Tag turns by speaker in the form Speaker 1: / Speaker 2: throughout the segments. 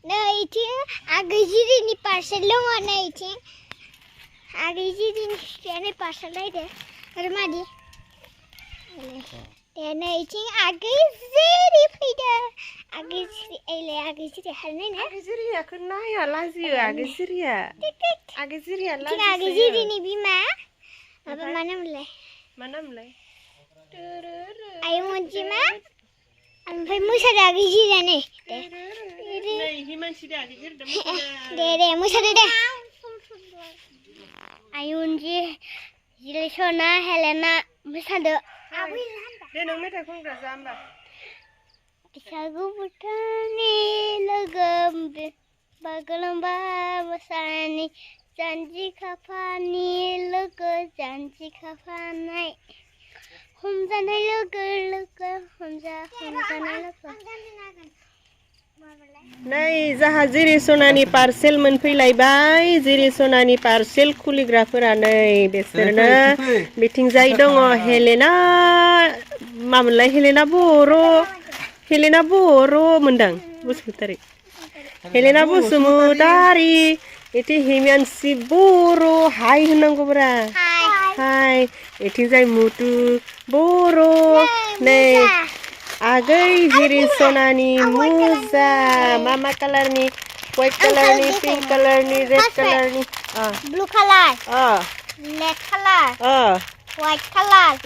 Speaker 1: Nah itu agak jadi ni parcel lo mana itu? Agak jadi ni tiada parcel ada. Ramadi. Tiada itu agak jadi pada. Agak jadi hari ni.
Speaker 2: Agak jadi ya kena ya lazim agak jadi ya. Agak jadi ya lazim.
Speaker 1: Agak jadi ni bima. Apa mana mulai?
Speaker 2: Mana mulai?
Speaker 1: Ayo munci mah. Ampai musa dah agak jadi ni.
Speaker 2: Nah, himan sida agak jadi dah.
Speaker 1: Deh, musa deh. Ayunji, Jeerisona, Helena, musa deh.
Speaker 2: Deh, nang meta kong razamba.
Speaker 1: Sagu butani lagam bagalamba masani janji kapani logo janji kapanai. Humjanai logo humjanai logo.
Speaker 2: Nay, जाहा जेरिसनानि parcel मोनफैलायबाय जेरिसनानि parcel खुलिग्राफोरा नै बिसोरनो बिथिंजाय दङ Helena मामोनलाय Helena बर' मोनदां Basumatary Helena Basumatary इति हिमानसि बर' हाय होननांगौब्रा हाय इथिंजाय मुतु बर' नै Agai Jeerisonani muza mama color ni white color ni pink color ni red color ni
Speaker 1: blue color black color white color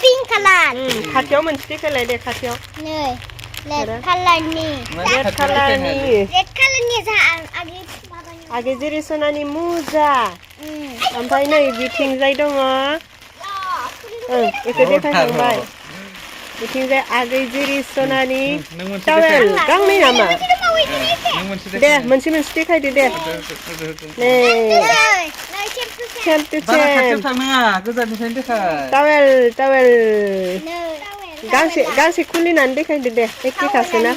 Speaker 1: pink color
Speaker 2: khatiyaw moनसे खालाय दे khatiyaw
Speaker 1: नै red color ni red color ni जा आगे
Speaker 2: Jeerisonani muza ओमफ्राय नै बिथिंजाय दङ एखौ देखायखांबाय बिथिंजाय आगै Jeerisonani towel गांनै नामा दे मोनसे देखायदो दे नै shampoo towel गांसे खुलिनानै देखायदो दे एखेखासो ना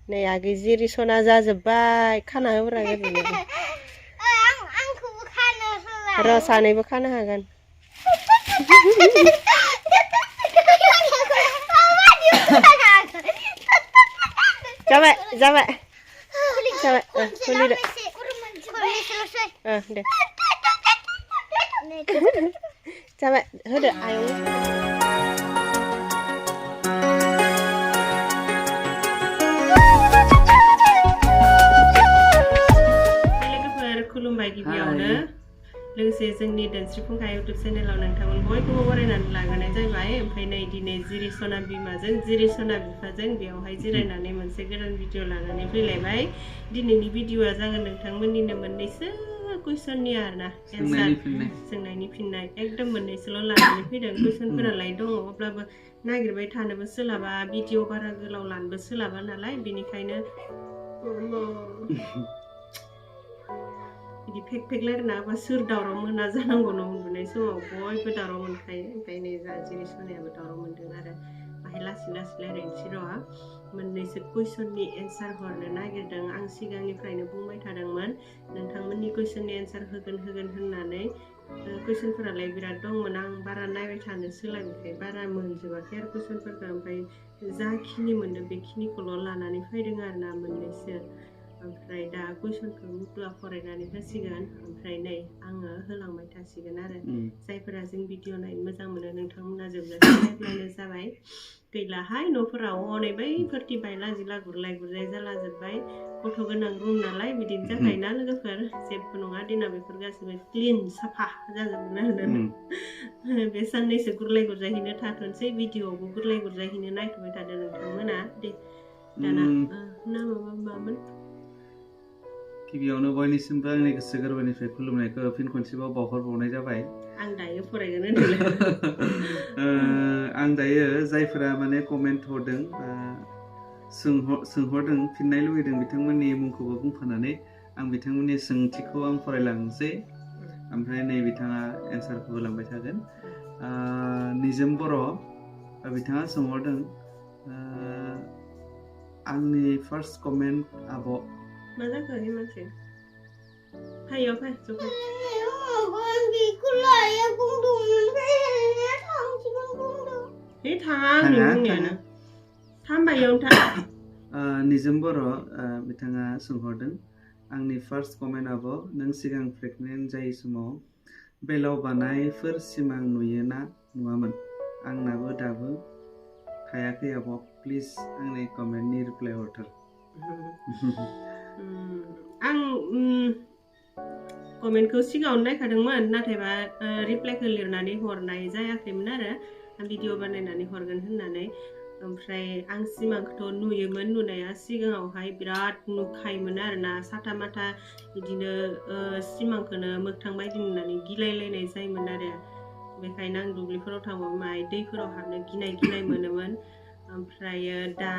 Speaker 2: नै आगै Jeerisona जाजोबबाय खाना होब्रा गोरलै
Speaker 1: आंखौबो खानो होला
Speaker 2: र' सानैबो खानो हागोन जाबाय खुलि दे दे जाबाय होदो आयं खुलुमबाय गिबियावनो लोगोसे जोंनि दोनस्रि फुंखा इउटुब चेनेलाव नोंथांमोन बयखौबो बरायनानै लाग्रोनाय जाबाय ओमफ्राय नै दिनै Jeerisona बिमाजों Jeerisona बिफाजों बेयावहाय जिरायनानै मोनसे गोदान भिडिअ लानानै फैलायबाय दिनैनि भिडिअआ जागोन नोंथांमोननिनो मोननैसो कुइसननि आरोना एन्सार सोंनायनि फिननाय एकदम मोननैसोल' लानानै फैदों कुइसनफोरालाय दङ अब्लाबो नागिरबाय थानोबो सोलाबा भिडिअ बारा गोलाव लानोबो सोलाबा नालाय बेनिखायनो बिदि फेक लायरायना सोर दावराव मोना जानांगौ न' उन्दुनाय समाव बयबो दावराव मोनखायो ओमफ्राय नै जा Jeerisonaयाबो दावराव मोनदों आरो बाहाय लासै रायलायनोसै र' मोननैसो कुइसननि एन्सार हरनो नागिरदों आं सिगांनिफ्रायनो बुंबाय थादोंमोन नोंथांमोननि कुइसननि एन्सार होगोन होननानै कुइसनफोरालाय बिराद दंमोन आं बारा नायबाय थानो सोलाबिखाय बारा मोनजोबाखै आरो कुइसनफोरखौ ओमफ्राय जाखिनि मोनदों बेखिनिखौल' लानानै फैदों आरोना मोननैसो ओमफ्राय दा कुइसनखौ मुतुआ फरायनानै होसिगोन ओमफ्राय नै आङो होलांबाय थासिगोन आरो जायफोरा जों भिडिअ नायनो मोजां मोनो नोंथांमोना जोबजासे नायब्लानो जाबाय गैलाहाय न'फोराव हनै बैफोरथि बायला जिला गुरलाय जाला जोब्बाय गथ' गोनां रुम नालाय बिदिनो जाखायोना लोगोफोर जेबो नङा दिना बेफोर गासिबो क्लिन साफा जाजोबगोन आरो बे साननैसो गुरलाय गुरजायहैनो थाथ'नोसै भिडिअआवबो गुरलाय गुरजायहैनो नायथ'बाय थादो नोंथांमोना दे दाना नामा मामोन
Speaker 3: गिबियावनो बयनिसिमबो आंनि गोसो गोरबोनिफ्राय खुलुमनायखौ फिन खनसेबाव बावहरबावनाय जाबाय
Speaker 2: आं दायो फरायगोन होनदोंलै
Speaker 3: आं दायो जायफोरा माने कमेन्ट हरदों सोंहरदों फिननाय लुबैदों बिथांमोननि मुंखौबो बुंफानानै आं बिथांमोननि सोंथिखौ आं फरायलांनोसै ओमफ्राय नै बिथाङा एन्सारखौ होलांबाय थागोन निजोम बर' बिथाङा सोंहरदों आंनि फार्स्ट कमेन्ट आब'
Speaker 2: मा जाखो हिमांसि फायाव फै ज'फै थाङा आंनि बुंनायानो थांबायावनो था
Speaker 3: निजोम बर' बिथाङा सोंहरदों आंनि फार्स्ट कमेन्टआबो नों सिगां प्रेगनेन्ट जायै समाव बेलाव बानायफोर सिमां नुयोना नुवामोन आंनाबो दाबो थायाखै आब' प्लिज आंनि कमेन्टनि रिप्लाइ हरथार
Speaker 2: आं कमेन्टखौ सिगाङावनो नायखादोंमोन नाथायबा रिप्लाइखौ लिरनानै हरनाय जायाखैमोन आरो आं भिडिअ बानायनानै हरगोन होननानै ओमफ्राय आं सिमांखौथ' नुयोमोन नुनाया सिगाङावहाय बिराद नुखायोमोन आरोना साथा माथा बिदिनो सिमांखौनो मोगथां बायदि नुनानै गिलायलायनाय जायोमोन आरो बेखायनो आं दुब्लिफोराव थांबा माय दैफोराव हाबनो गिनाय मोनोमोन ओमफ्रायो दा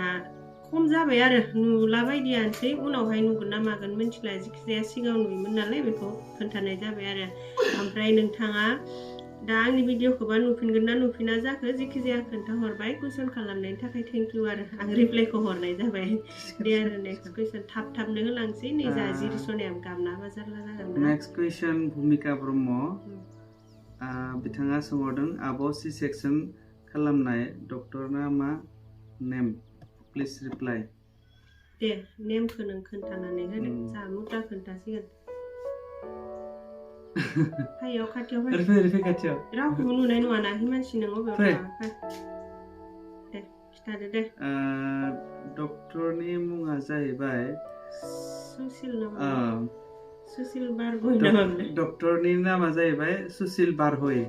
Speaker 2: खम जाबाय आरो नुला बायदियानोसै उनावहाय नुगोन ना मागोन मिथिला जिखिजाया सिगाङाव नुयोमोन नालाय बेखौ खोन्थानाय जाबाय आरो ओमफ्राय नोंथाङा दा आंनि भिडिअखौबा नुफिनगोन ना नुफिना जाखो जिखिजाया खोन्थाहरबाय कुइसन खालामनायनि थाखाय थेंक इउ आरो आं रिप्लाइखौ हरनाय जाबाय दे आरो नेक्स्ट कुइसन थाबनो होलांसै नै जा जिरिसनायाबो गाबना हाबा जारला जागोन ना
Speaker 3: नेक्स्ट कुइसन भुमिका ब्रह्म बिथाङा सोंहरदों आब' सि सेक्सन खालामनाय डक्टरना मा नेम प्लिज रिप्लाइ
Speaker 2: दे नेमखौ नों खोन्थानानै होदो जा मुथा खोन्थासिगोन फायाव खाथियाव
Speaker 3: खाथियाव
Speaker 2: रावखौबो नुनाय नङाना हिमानसि नों अबेयाव दे खिथादो दे
Speaker 3: डक्टरनि मुङा जाहैबाय
Speaker 2: सुसिल नामा सुसिल बारगय नामा
Speaker 3: डक्टरनि नामा जाहैबाय सुसिल बारहय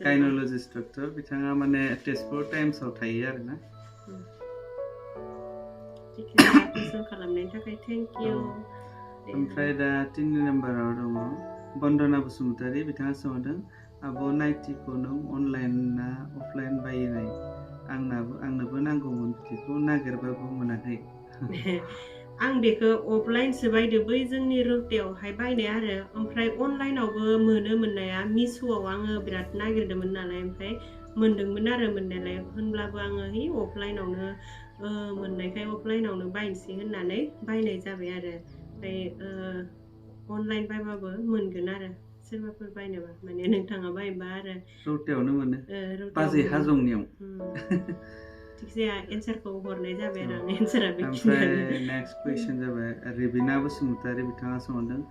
Speaker 3: गाइनोलजिस्ट डक्टर बिथाङा माने तेजपुर टाइम्सआव थायो आरोना
Speaker 2: कुइसन खालामनायनि थाखाय थेंक इउ
Speaker 3: ओमफ्राय दा 3 नाम्बाराव दङ बन्दना बसुमतारी बिथाङा सोंहरदों आब' नाइटिखौ नों अनलाइन ना अफलाइन बायनाय आंनोबो नांगौमोन बिदिखौ नागिरबाबो मोनाखै
Speaker 2: आं बेखौ अफलाइनसो बायदो बै जोंनि रौतायावहाय बायनाय आरो ओमफ्राय अनलाइनावबो मोननाया मिश'आव आङो बिराद नागिरदोंमोन नालाय ओमफ्राय मोनदोंमोन आरो मोननायालाय होनब्लाबो आङो अफलाइनावनो मोननायखाय अफलाइनावनो बायनोसै होननानै बायनाय जाबाय आरो ओमफ्राय अनलाइन बायबाबो मोनगोन आरो सोरबाफोर बायनोबा माने नोंथाङा बायबा आरो
Speaker 3: रौतायावनो मोनो बाजै हाजंनियाव
Speaker 2: थिगजाया एन्सारखौ हरनाय जाबाय आरो आं एन्सारा
Speaker 3: ओमफ्राय नेक्स्ट कुइसन जाबाय रेबिना बसुमतारी बिथाङा सोंहरदों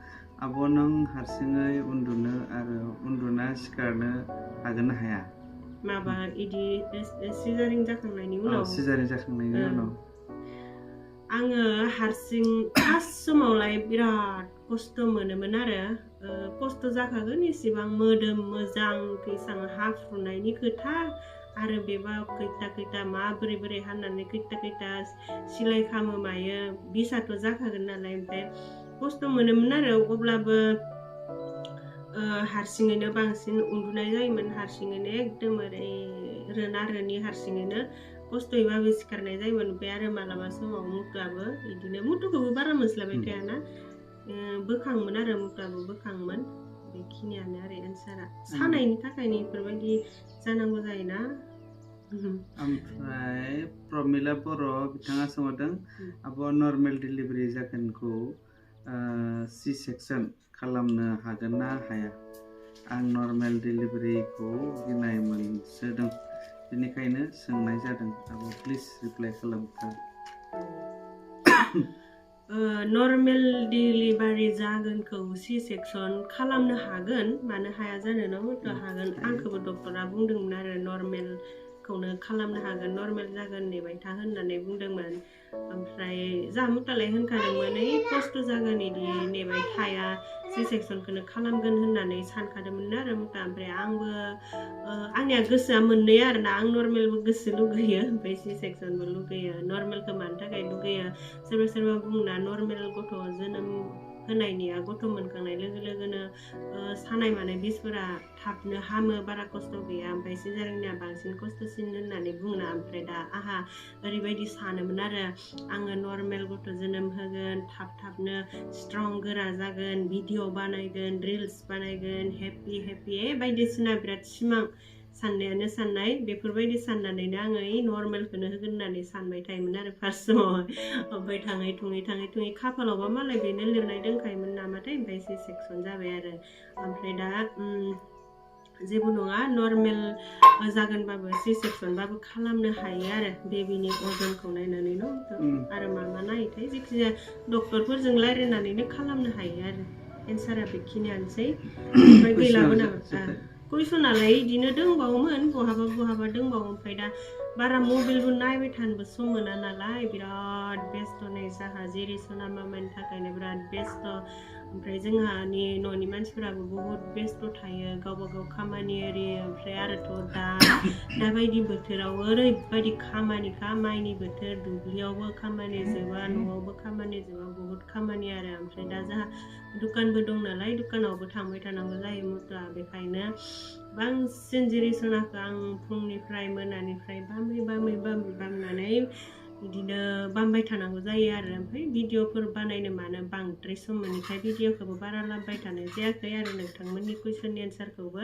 Speaker 3: आब' नों हारसिङै उन्दुनो आरो उन्दुना सिखारनो हागोन ना हाया
Speaker 2: माबा इदि सिजारिं जाखांनायनि उनाव आङो हारसिं फार्स्ट समावलाय बिराद खस्थ' मोनोमोन आरो खस्थ' जाखागोन एसेबां मोदोम मोजां एसां हाफ्रुनायनि खोथा आरो बेबा खैथा माबोरै हाननानै खैथा सिलाय खामो मायो बिसाथ' जाखागोन नालाय ओमफ्राय खस्थ' मोनोमोन आरो अब्लाबो हारसिङैनो बांसिन उन्दुनाय जायोमोन हारसिङैनो एकदम ओरै रोनि हारसिङैनो खस्थ'यैबाबो सिखारनाय जायोमोन ओमफ्राय आरो मालाबा समाव मुथुआबो बिदिनो मुथुखौबो बारा मोनस्लाबाय थायाना बोखाङोमोन आरो मुथुआबो बोखाङोमोन बेखिनियानो आरो एन्सारा सानायनि थाखायनो बेफोरबायदि जानांगौ जायोना
Speaker 3: ओमफ्राय प्रमिला बर' बिथाङा सोंहरदों आब' नर्मेल डिलिभारि जागोनखौ सि सेक्सन खालामनो हागोन ना हाया आं नर्मेल डिलिभारिखौ गिनाय मोनसोदों बेनिखायनो सोंनाय जादों आब' प्लिज रिप्लाइ खालामथार
Speaker 2: नर्मेल डिलिभारि जागोनखौ सि सेक्सन खालामनो हागोन मानो हाया जानो न' हागोन आंखौबो डक्टरा बुंदोंमोन आरो नर्मेलखौनो खालामनो हागोन नर्मेल जागोन नेबाय था होननानै बुंदोंमोन ओमफ्राय जामुतालाय होनखादोंमोन खस्थ' जागोन इदि नेबाय थाया सि सेक्सनखौनो खालामगोन होननानै सानखादोंमोन आरो मुता ओमफ्राय आंबो आंनिया गोसोआ मोननै आरोना आं नर्मेलबो गोसो लुगैयो ओमफ्राय सि सेक्सनबो लुगैयो नर्मेलखौ मानो थाखाय लुगैयो सोरबा बुङोना नर्मेल गथ' जोनोम होनायनिया गथ' मोनखांनाय लोगो लोगोनो सानाय मानाय बिसफोरा थाबनो हामो बारा खस्थ' गैया ओमफ्राय सिजारिंनिया बांसिन खस्थ'सिन होननानै बुङोना ओमफ्राय दा आंहा ओरैबायदि सानोमोन आरो आङो नर्मेल गथ' जोनोम होगोन थाबनो स्ट्रं गोरा जागोन भिडिअ बानायगोन रिल्स बानायगोन हेपि बायदिसिना बिराद सिमां साननायानो साननाय बेफोरबायदि साननानैनो आङो नर्मेलखौनो होगोन होननानै सानबाय थायोमोन आरो फार्स्ट समाव ओमफ्राय थाङै थुङै खाफालावबा मालाय बेनो लिरनाय दोनखायोमोन नामाथाय ओमफ्राय सि सेक्सन जाबाय आरो ओमफ्राय दा जेबो नङा नर्मेल जागोनबाबो सि सेक्सनबाबो खालामनो हायो आरो बेबिनि अजनखौ नायनानै न' आरो मा नायोथाय जिखिजाया डक्टरफोरजों रायज्लायनानैनो खालामनो हायो आरो एन्सारा बेखिनियानोसै ओमफ्राय गैलाबो नामा कुइसनालाय बिदिनो दंबावोमोन बहाबा दंबावो ओमफ्राय दा बारा मबाइलबो नायबाय थानोबो सम मोना नालाय बिराद बेस्थ' नै जाहा जेरिसना मामानि थाखायनो बिराद बेस्थ' ओमफ्राय जोंहानि न'नि मानसिफोराबो बहुत बेस्थ' थायो गावबा गाव खामानि एरि ओमफ्राय आरोथ' दाबायदि बोथोराव ओरैबायदि खामानिखा माइनि बोथोर दुब्लियावबो खामानि जोबा न'आवबो खामानि जोबा बहुत खामानि आरो ओमफ्राय दा जोंहा दुकानबो दं नालाय दुकानावबो थांबाय थानांगौ जायो मुथा बेखायनो बांसिन जेरिसनाखौ आं फुंनिफ्राय मोनानिफ्राय बामनानै बिदिनो बामबाय थानांगौ जायो आरो ओमफ्राय भिडिअफोर बानायनो मानो बांद्राय सम मोनिखाय भिडिअखौबो बारा लाबोबाय थानाय जायाखै आरो नोंथांमोननि कुइसननि एन्सारखौबो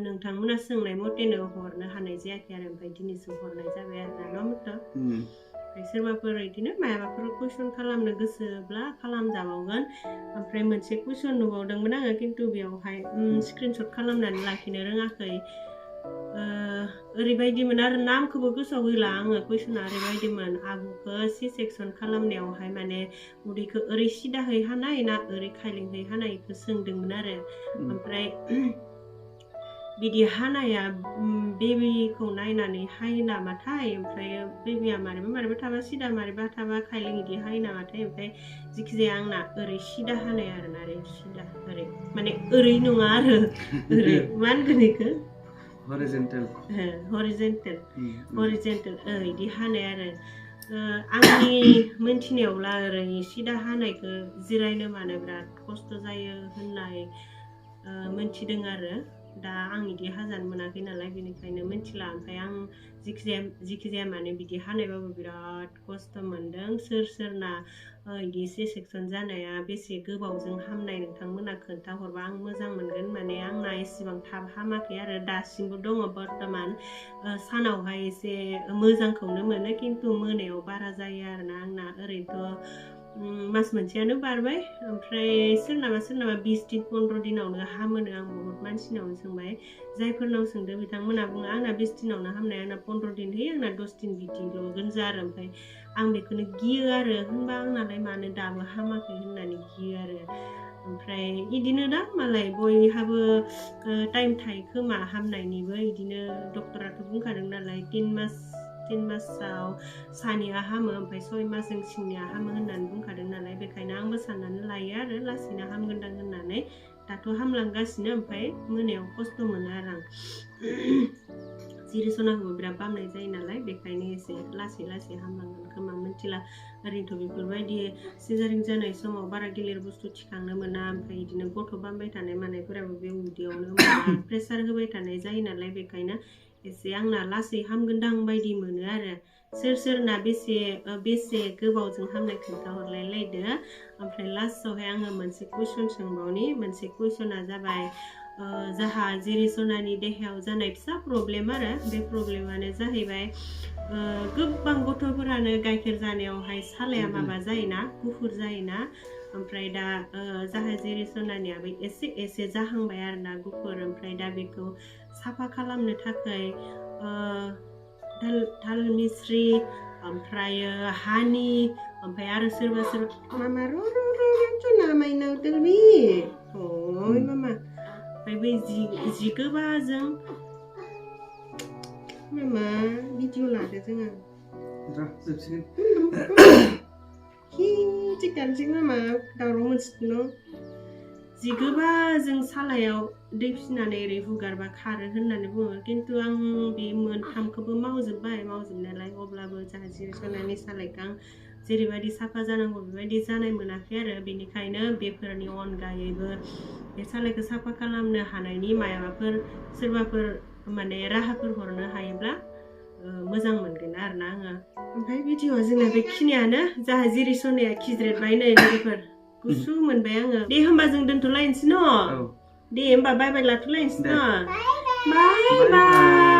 Speaker 2: नोंथांमोना सोंनाय मथेनो हरनो हानाय जायाखै आरो ओमफ्राय दिनैसो हरनाय जाबाय आरो ना मुथा ओमफ्राय सोरबाफोर बिदिनो माबाफोर कुइसन खालामनो गोसोब्ला खालामजाबावगोन ओमफ्राय मोनसे कुइसन नुबावदोंमोन आङो खिन्थु बेयावहाय स्क्रिनशट खालामनानै लाखिनो रोङाखै ओरैबायदिमोन आरो नामखौबो गोसोआव गैला आङो कुइसना ओरैबायदिमोन आबुखौ सि सेक्सन खालामनायावहाय माने उदैखौ ओरै सिदाहै हानाय ना ओरै खायलेंहै हानायखौ सोंदोंमोन आरो ओमफ्राय बिदि हानाया बेबिखौ नायनानै हायो नामाथाय ओमफ्राय बेबिया मारैबा थाबा सिदा मारैबा थाबा खायलें बिदि हायो नामाथाय ओमफ्राय जिखिजाया आंना ओरै सिदा हानाय आरोना ओरै सिदा ओरै माने ओरै नङा आरो ओरै मा होनगोन बेखौ हरिजेन्टेल बिदि हानाय आरो आंनि मोनथिनायावला ओरै सिदा हानायखौ जिरायनो मानो बिराद खस्थ' जायो होननाय मोनथिदों आरो दा आं बिदि हाजानो मोनाखै नालाय बेनिखायनो मिथिला ओमफ्राय आं जिखिजाया माने बिदि हानायबाबो बिराद खस्थ' मोनदों सोरना बिदि सि सेक्सन जानाया बेसे गोबावजों हामनाय नोंथांमोना खोन्थाहरबा आं मोजां मोनगोन माने आंना एसेबां थाब हामाखै आरो दासिमबो दङ बर्थमान सानावहाय एसे मोजांखौनो मोनो खिन्थु मोनायाव बारा जायो आरोना आंना ओरैनोथ' मास मोनसेयानो बारबाय ओमफ्राय सोरनाबा 20 दिन 15 दिनावनो हामोनो आं बहुत मानसिनावनो सोंबाय जायफोरनाव सोंदों बिथांमोना बुङो आंना 20 दिनावनो हामनाय आंना 15 दिन होयो आंना 10 दिन बिदिल' गोनजा आरो ओमफ्राय आं बेखौनो गियो आरो होनबा आंनालाय मानो दाबो हामाखै होननानै गियो आरो ओमफ्राय बिदिनो दा मालाय बयहाबो टाइम थायो खोमा हामनायनिबो बिदिनो डक्टराथ' बुंखादों नालाय 3 मासाव सानिया हामो ओमफ्राय 6 मासजों सिंनिया हामो होननानै बुंखादों नालाय बेखायनो आंबो साननानै लायो आरो लासैनो हामगोनदां होननानै दाथ' हामलांगासिनो ओमफ्राय मोनायाव खस्थ' मोनो आरो आं जेरिसनाखौबो बिराद बामनाय जायो नालाय बेखायनो एसे लासै हामलांगोन खोमा मिथिला ओरैनोथ' बेफोरबायदि सिजारिं जानाय समाव बारा गिलिर बुस्थु थिखांनो मोना ओमफ्राय बिदिनो गथ' बामबाय थानाय मानायफोराबो बे उदैयावनो प्रेसार होबाय थानाय जायो नालाय बेखायनो एसे आंना लासै हामगोनदां बायदि मोनो आरो सोरना बेसे गोबावजों हामनाय खोन्थाहरलाय लायदो ओमफ्राय लास्टआवहाय आङो मोनसे कुइसन सोंबावनि मोनसे कुइसना जाबाय जाहा जेरिसनानि देहायाव जानाय फिसा प्रब्लेम आरो बे प्रब्लेमानो जाहैबाय गोबां गथ'फोरानो गाइखेर जानायावहाय सालाया माबा जायोना गुफुर जायोना ओमफ्राय दा जाहा जेरिसनानियाबो एसे जाहांबाय आरोना गुफुर ओमफ्राय दा बेखौ साफा खालामनो थाखाय दाल मिस्रि ओमफ्रायो हानि ओमफ्राय आरो सोरबा मामा नामायनाव दोलबि ओइ मामा ओमफ्राय बै जि गोबाजों मामा भिडिअ लादो जोङो चिकेनसै मामा दावराव मोनसिगोन जि गोबाजों सालायाव दै फिसिनानै ओरै हुगारबा खारो होननानै बुङो खिन्थु आं बे मोनथामखौबो मावजोबनायालाय अब्लाबो जाहा जेरिसनानि सालायखौ आं जेरैबायदि साफा जानांगौ बेबायदि जानाय मोनाखै आरो बेनिखायनो बेफोरनि अनगायैबो बे सालायखौ साफा खालामनो हानायनि माबाफोर सोरबाफोर माने राहाफोर हरनो हायोब्ला मोजां मोनगोन आरोना आङो ओमफ्राय भिडिअआ जोंना बेखिनियानो जाहा जेरिसनाया खिज्रेदबाय नै लोगोफोर गुसु मोनबाय आङो दे होमबा जों दोनथ'लायनोसै न' दे होमबा बाय लाथ'लायनोसै न' बाय